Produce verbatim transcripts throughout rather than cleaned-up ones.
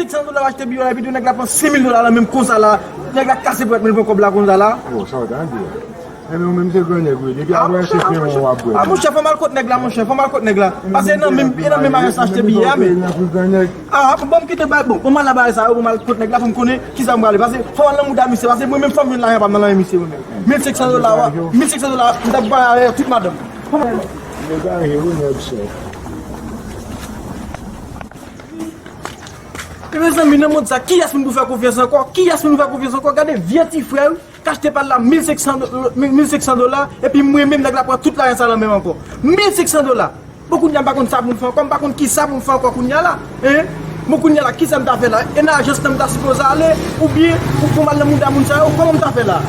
San dola w achte biyè la, epi tou nèg la pran senk mil dola nan men m konsa la. Nèg la kase pwèt mwen pran kòb la konsa la. Oh, sa w ta di la. Enben, ou menm se gran nèg, wi. Depi apre se fen w ap bwè. Ah, monchè, fò m al kot nèg la, monchè. Fò m al kot nèg la. Pase nan menm, e nan menm ajan sa achte biyè a, men. Ah, bon, bon, m kite bay, bon, bon, m al la bagay sa yo, bon, m al kot nèg la, pou m konnen kisa m prale. Pase, fò m al nan mouda misye, pase mwen menm fò m jwenn lajan pa m nan lajan misye, mwen menm. Mil senk san dola, mil senk san dola, m t ap bay avè tout madanm. Fò m al. Degaje, wi, nèg sa. E mezanmi, nan mond sa, kiyès moun pou fè konfyans ankò? Kiyès moun pou fè konfyans ankò? Gade vye ti frè, wi, k achte pa l la mil senk san do-, mil senk san dola, epi mwen menm, nèg la pran tout lajan sa nan men m ankò. Mil senk san dola! Bon, kounye a, m pa konn sa pou m fè ankò, m pa konn kisa pou m fè ankò kounye a la, hein? Bon, kounye a la, kisa m ta fè la? E nan ajans lan m ta sipoze ale, oubyen, ou pou m al nan mouda moun sa yo, kòman m ta fè la?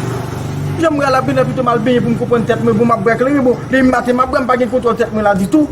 Jan m wè a la, benè pito m al benyen pou m konprann tèt mwen, bon, m ap bwè kleren, bon, depi maten m ap bwè, m pa gen kontwòl tèt mwen la ditou.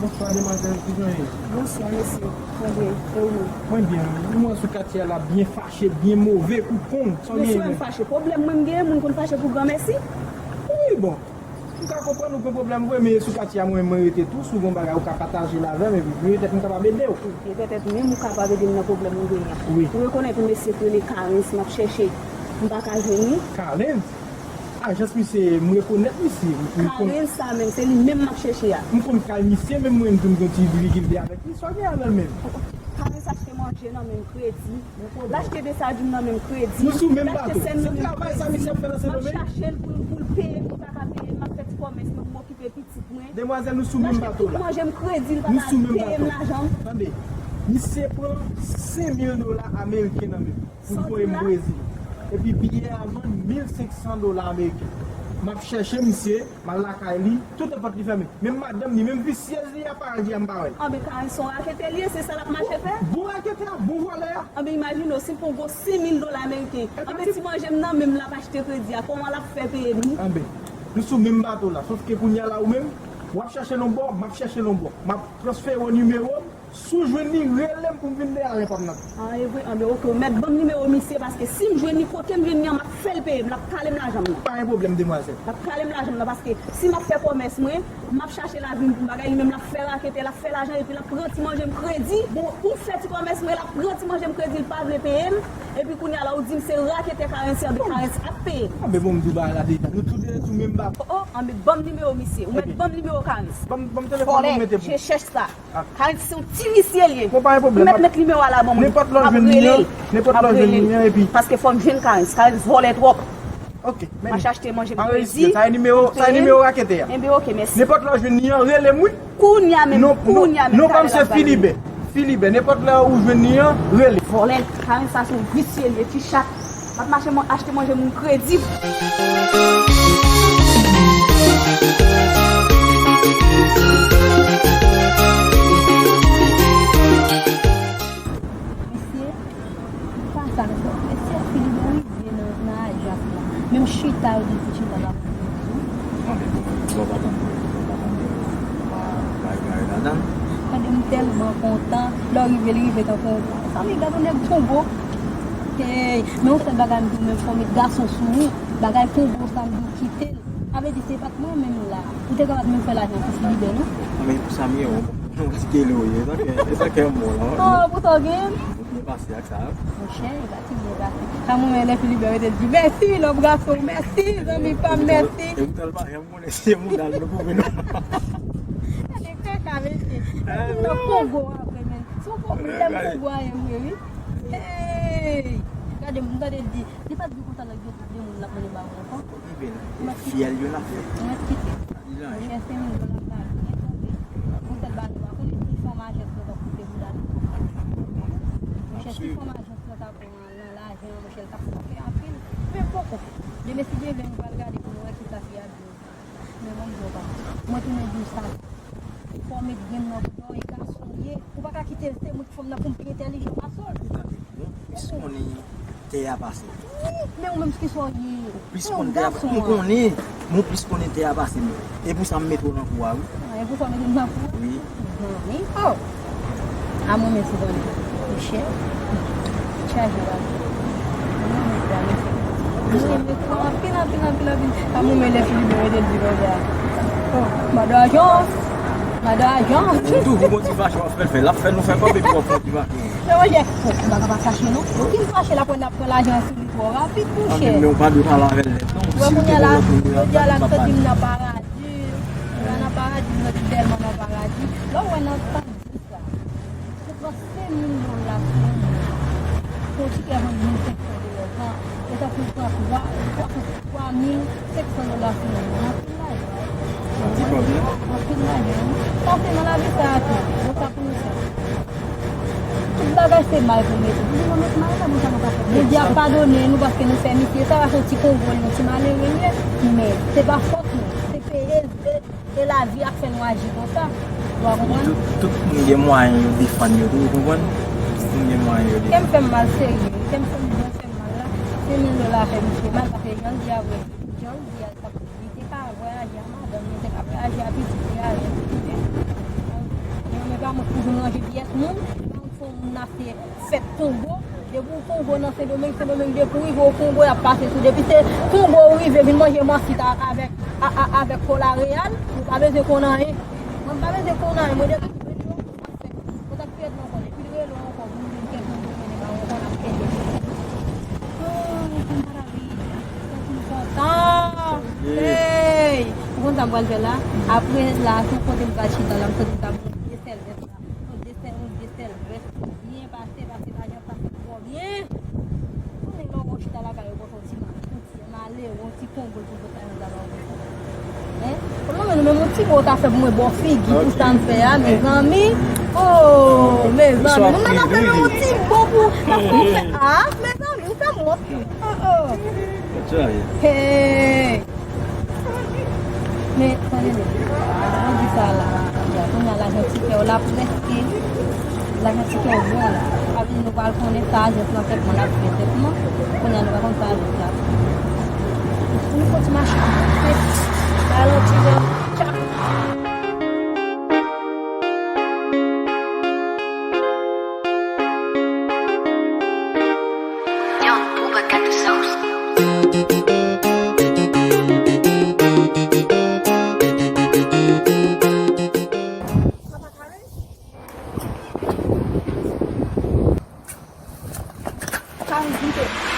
Bonswa, demwazèl, ki jan ye? Bonswa, mesye. Mwen byen. E ou menm? Mwen byen. Ou wè sou katye a la, byen fache, byen move, kou kong. Sa w genyen menm? Mesye, m fache. Pwoblèm mwen, m genyen moun konn fache pou granmèsi. Wi, bon. M ka konprann ou gen pwoblèm vre, men sou katye a mwen, mwen rete tou. Si w gen yon bagay, ou ka pataje l avè m, epi petèt m kapab ede w. Petèt menm ou kapab ede m nan pwoblèm ou genyen an. Wi. Ou rekonèt yon mesye ki rele Karens, m ap chèche. M pa ka jwenn li. Karens? Ajans misye, m rekonèt misye. M, m konn... Karens sa menm, se li menm m ap chèche a. M konn kay misye, men mwen, m di m gen yon ti difikilte avèk li. Sa w gen avè l menm? Karens achte manje nan men m kredi. L achte desadin nan men m kredi. Nou sou menm bato. Se travay sa misye ap fè nan Sendomeng? M ap chache l pou, pou l peye m, li pa ka peye m, m ap fè ti kòmès mwen pou m okipe pitit mwen. Demwazèl, nou sou menm bato la. L achte tout manje m kredi, li pa ka peye m lajan m. Tande, misye pran senk mil dola ameriken nan men m pou l voye m Brezil. Epi biyè a vann mil senk san dola ameriken. M ap chèche misye, m al lakay li, tout pòt li fèmen. Menm madanm li, menm visyèz li a, parèy a, m pa wè l. Anben, Karens se yon raketè li ye, se sa l ap mache fè. Bon raketè a, bon vòlè a. Anben, imajine w, si m pran yon gwo senk mil dola ameriken, anben, ti manje m nan men m l ap achte kredi a, kòman l ap fè peye m li? Anben, nou sou menm bato la, sòf ke kounye a la ou menm, w ap chèche l yon bò, m ap chèche l yon bò. M ap transfere w nimewo m, si w jwenn li, rele m pou m vin dèyè ajan pa m nan. Ah, e vre? Anben, oke, ou mèt ban m nimewo misye, paske si m jwenn li, kote m jwenn li an, m ap fè l peye m, l ap kale m lajan m nan. Pa gen pwoblèm, demwazèl. L ap kale m lajan m nan, paske si m ap fè kòmès mwen, m ap chache lavi m pou bagay, li menm l ap fè raketè, l ap fè lajan, epi l ap pran ti manje m kredi. Bon, pou m fè ti kòmès mwen, l ap pran ti manje m kredi, l pa vle peye m. Epi kounye a la, ou di m se raketè Karens, anben Karens ap peye m. Anben bon, m di w bagay la deja. Nou tou de sou menm bato. Oh, oh, anben ban m nimewo misye. Ou mèt ban m nimewo Karens. Ban m, ban m telefòn pou m mete pou ou. Vòlè, je chèch sa. Karens se yon ti visye li ye. Bon, pa gen pwoblèm. Ou mèt met nimewo a la ban mwen. Nenpòt lè w jwenn li an, nenpòt lè w jwenn li an, epi... Paske fò m jwenn Karens. Karens vòlè twòp. Ok, men. M ap achte manje m kredi. Sa e nimewo, sa e nimewo raketè a. Enben, ok, mèsi. Nenpòt lè w jwenn li an, rele m, wi. Kounye a menm, kounye a menm. Non, non, non, non, pa m se Filibè. Filibè, nenpòt lè ou jwenn li an, rele. Vòlè, Karens sa se yon visye li ye, ti chat. L ap mache man-, achte manje moun kredi. Mesye, pa sa, mesye, mesye Filibè rive nan, nan ajans la. Menm chita, yo di l pou chita la. Tande, m tèlman kontan. Lè w rive, l rive tankou yon... Zanmi, gade yon nèg Kongo. Hey, men yon sèl bagay m di w, menm fò w met gason sou ou. Bagay Kongo sa, m di w kite l. Sa vle di se pa t mwen menm la. Ou te kapab menm fè lajan pou Filibè, non? Men pou sa m ye, ou, ou reske lou ye. E sa ke, e sa ke mwen la. Oh, pou sa w gen? Ou byen pase ak sa. Monchè, e pa ti byen pase. Sa mwen menm lè Filibè rete di mèsi, lòm gason, mèsi, zanmi pa m, mèsi. E ou tèlman, e ou konnen se mouda l nou pou vin. Gade kaka, mesye. Nan Kongo a vre, men. Se yon pwoblèm Kongo a ye vre, wi. Hey! Gade, m tande l di, li pa t di konsa lè gen de moun l ap mande ba ou ankò. Li vin, li fyèl yo l ap fè. Mwen kite. Li lanje. Monchè, se moun yo l ap ba byen tonbe. Yon sèl bagay, ou pa konnen si fòm ajans lan t ap koute pou l ale. Monchè, si fòm ajans lan t ap pran nan lajan, monchè, l t ap fòkè anpil. Men poko. Demen, si Dye vle, m pral gade pou m wè kisa fi a di. Men mwen, m di w pa. Mwen tounen di w sa. Fò w met grenn nan bouda w, e gason w ye. Ou pa ka kite l, se mwen ki fè m nan pou m pi entèlijan pase w. Tande, bon, misye konnen tè a pase m. Men ou menm, kisa w ye? Plis konn tè a, m konnen, men w plis konnen tè a pase m. E pou sa m mete w nan kou a, wi. Ah, e pou sa w mete m nan kou? Wi. Zanmi, oh! A mwen menm, se zanmi. Michel. Chaje la. Mwen renmen kou a, mesye. Mwen renmen kou a anpil, anpil, anpil, anpil. A mwen menm, lè Filipe mete l di konsa. Oh, madan ajans. Madan ajans. Ou toujou gon ti fache w ap fè l fè. L ap fè nou fè kòb epi w ap fè ti fache. Men monchè, bon, m pa ka pa fache non. Ki m fache la pou n ap pran lajan sou li twò rapid, monchè. Anpil, men w pa dwe pale avè l nèt non. Wè, kounye a la, jodi a la, m santi m nan paradi. M pa nan paradi, m santi m tèlman nan paradi. Lè w wè nan tan di sa, pou pran senk mil dola sou yon moun, pou ti kè vann mil senk san dola, e tankou pran twa, twa, twa mil senk san dola sou yon moun. Anpil lajan. Anpil lajan, wi. Pase nan lavi sa a tou. Bon, sa pou nou fè. Tout bagay se may pou mete. Nou mete may la, bon, sa nou ka fè? Bondye ap padone nou paske nou fè misye sa, paske yon ti kongo, yon ti malere li ye. Men, se pa fòt nou. Se peye, se, se lavi a k fè nou aji konsa. Ou a konprann? Tout, tout moun gen mwayen yo defann yo tou, ou konprann? Tout moun gen mwayen yo defann. Kè m fè m mal serye, kè m fè m byen fè m mal la. Senk mil dola fè misye mal, paske jan l di a vre, jan l di a, li te ka vwayaje a madanm li, te ka vwayaje a pitit li a, li te kite. Men pa mwen ki pou vin ranje pyès moun, pa mwen ki fè yon moun ap fè fèt Kongo. Depi w Kongo nan Sendomeng, Sendomeng depi w rive o Kongo, y ap pase sou. Depi se Kongo ou rive, vin manje mansit a, avèk, a, a, avèk kola reyal, ou pa bezwen konn anyen. Mwen m pa bezwen konn anyen, mwen depi m vin yo, m ap fè. Kontak Pièd mwen konnen, epi l rele w ankò, pou m vin kèk moun pou konnen, ba w konn ap pèdi. Oh, qué maravilla. Mwen kontan. Hey! Ou konn sa m pral fè la? Apre la, sou kote m pral chita la, m santi m ta pran de sèl vès la. Yon de sèl, yon de sèl vès byen pase, pase lajan pase twò byen. Konnen lè w chita lakay ou, ou fè yon ti mal, yon ti mal, yon ti kongo pou fè sa yon daba ou fè. Hein? Pou mwen, nou menm, yon ti mo ta fè pou mwen, bò figi, pou sa m fè a, mezanmi. Oh, mezanmi. Moun nan ta fè yon ti mo pou, pou fè, ah, mezanmi, ou fè m wont. Oh, oh. Hey! Men, tande non, mwen di sa la, kounye a lajan tikè w la prèske, lajan tikè w bon la. Sa vle di nou pral konnen sa ajans lan fè kòman l ap fè fè kòman. Kounye a nou pa konn sa ajans la fè. Nou fè ti mache, ralanti jan, tchak. Young Booba got the sauce. Karen, kite.